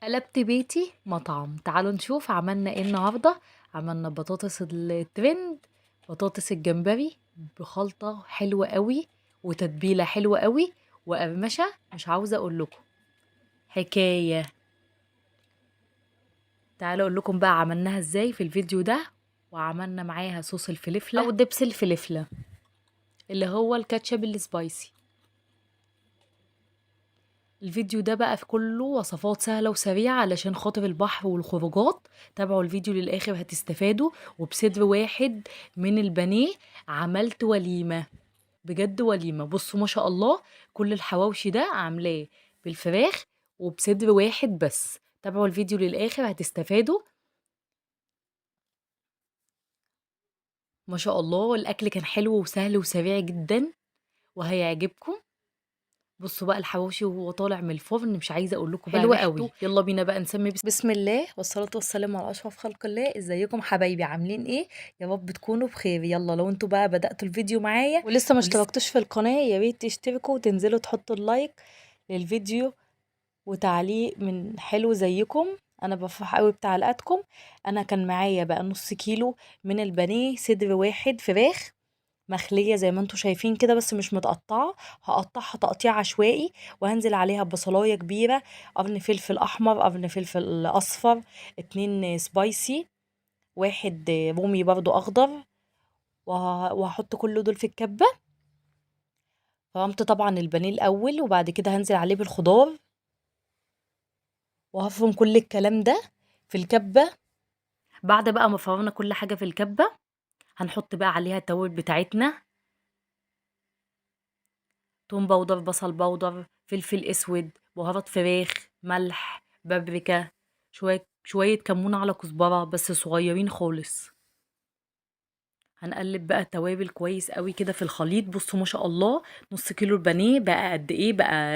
قلبت بيتي مطعم. تعالوا نشوف عملنا ايه النهارده. عملنا بطاطس الترند، بطاطس الجمبري بخلطة حلوة قوي وتتبيلة حلوة قوي وقرمشة، مش عاوزة اقول لكم حكاية. تعالوا اقول لكم بقى عملناها ازاي في الفيديو ده، وعملنا معاها صوص الفلفلة او دبس الفلفلة اللي هو الكاتشب ال spicy. الفيديو ده بقى في كله وصفات سهلة وسريعة علشان خاطر البحر والخروجات. تابعوا الفيديو للآخر هتستفادوا. وبصدر واحد من البانيه عملت وليمة، بجد وليمة. بصوا ما شاء الله كل الحواوشي ده عاملاه بالفراخ وبصدر واحد بس. تابعوا الفيديو للآخر هتستفادوا. ما شاء الله الأكل كان حلو وسهل وسريع جدا وهيعجبكم. بصوا بقى الحواوشي وهو طالع من الفرن، مش عايزه اقول لكم بقى حلو ريحته. قوي. يلا بينا بقى نسمي بسم الله والصلاة والسلام على اشرف خلق الله. ازيكم حبايبي، عاملين ايه؟ يا رب تكونوا بخير. يلا لو انتوا بقى بداتوا الفيديو معايا ولسه ما ولسه اشتركتوش في القناة، يا ريت تشتركوا وتنزلوا تحطوا ال like للفيديو وتعليق من حلو زيكم. انا بفرح قوي بتعليقاتكم. انا كان معايا بقى نص كيلو من البانيه، صدر واحد فراخ مخلية زي ما انتوا شايفين كده بس مش متقطعة، هقطعها تقطيع عشوائي وهنزل عليها بصلاية كبيرة، قرن فلفل احمر، قرن فلفل اصفر، 2 spicy، 1 رومي برضو اخضر، وهحط كل دول في الكبة. فرمت طبعا البانيه الاول وبعد كده هنزل عليه بالخضار وهفرم كل الكلام ده في الكبة. بعد بقى ما فرمنا كل حاجة في الكبة هنحط بقى عليها التوابل بتاعتنا، توم powder، بصل powder، فلفل اسود، بهارات فراخ، ملح، بابريكا، شوية كمون على كزبرة بس صغيرين خالص. هنقلب بقى التوابل كويس قوي كده في الخليط. بصوا ما شاء الله نص كيلو البانيه بقى قد ايه،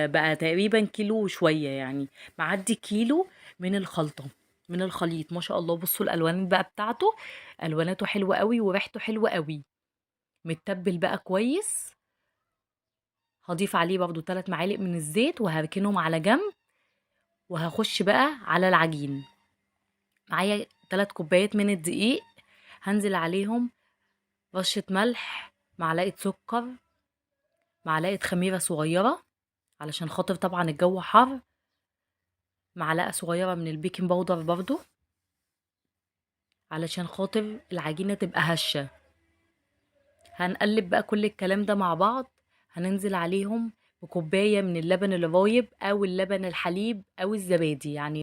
بقى تقريبا كيلو وشوية، يعني معدي كيلو من الخلطة من الخليط ما شاء الله. بصوا الالوان بقى بتاعته، الواناته حلوة قوي وريحته حلوة قوي، متبل بقى كويس. هضيف عليه برضو 3 معالق من الزيت وهركنهم على جنب، وهخش بقى على العجين. معايا 3 كوبايات من الدقيق، هنزل عليهم رشة ملح، معلقة سكر، معلقة خميرة صغيرة علشان خاطر طبعا الجو حر، معلقة صغيرة من ال baking powder برضو علشان خاطر العجينة تبقى هشة. هنقلب بقى كل الكلام ده مع بعض. هننزل عليهم بكوباية من اللبن الرايب او اللبن الحليب او الزبادي، يعني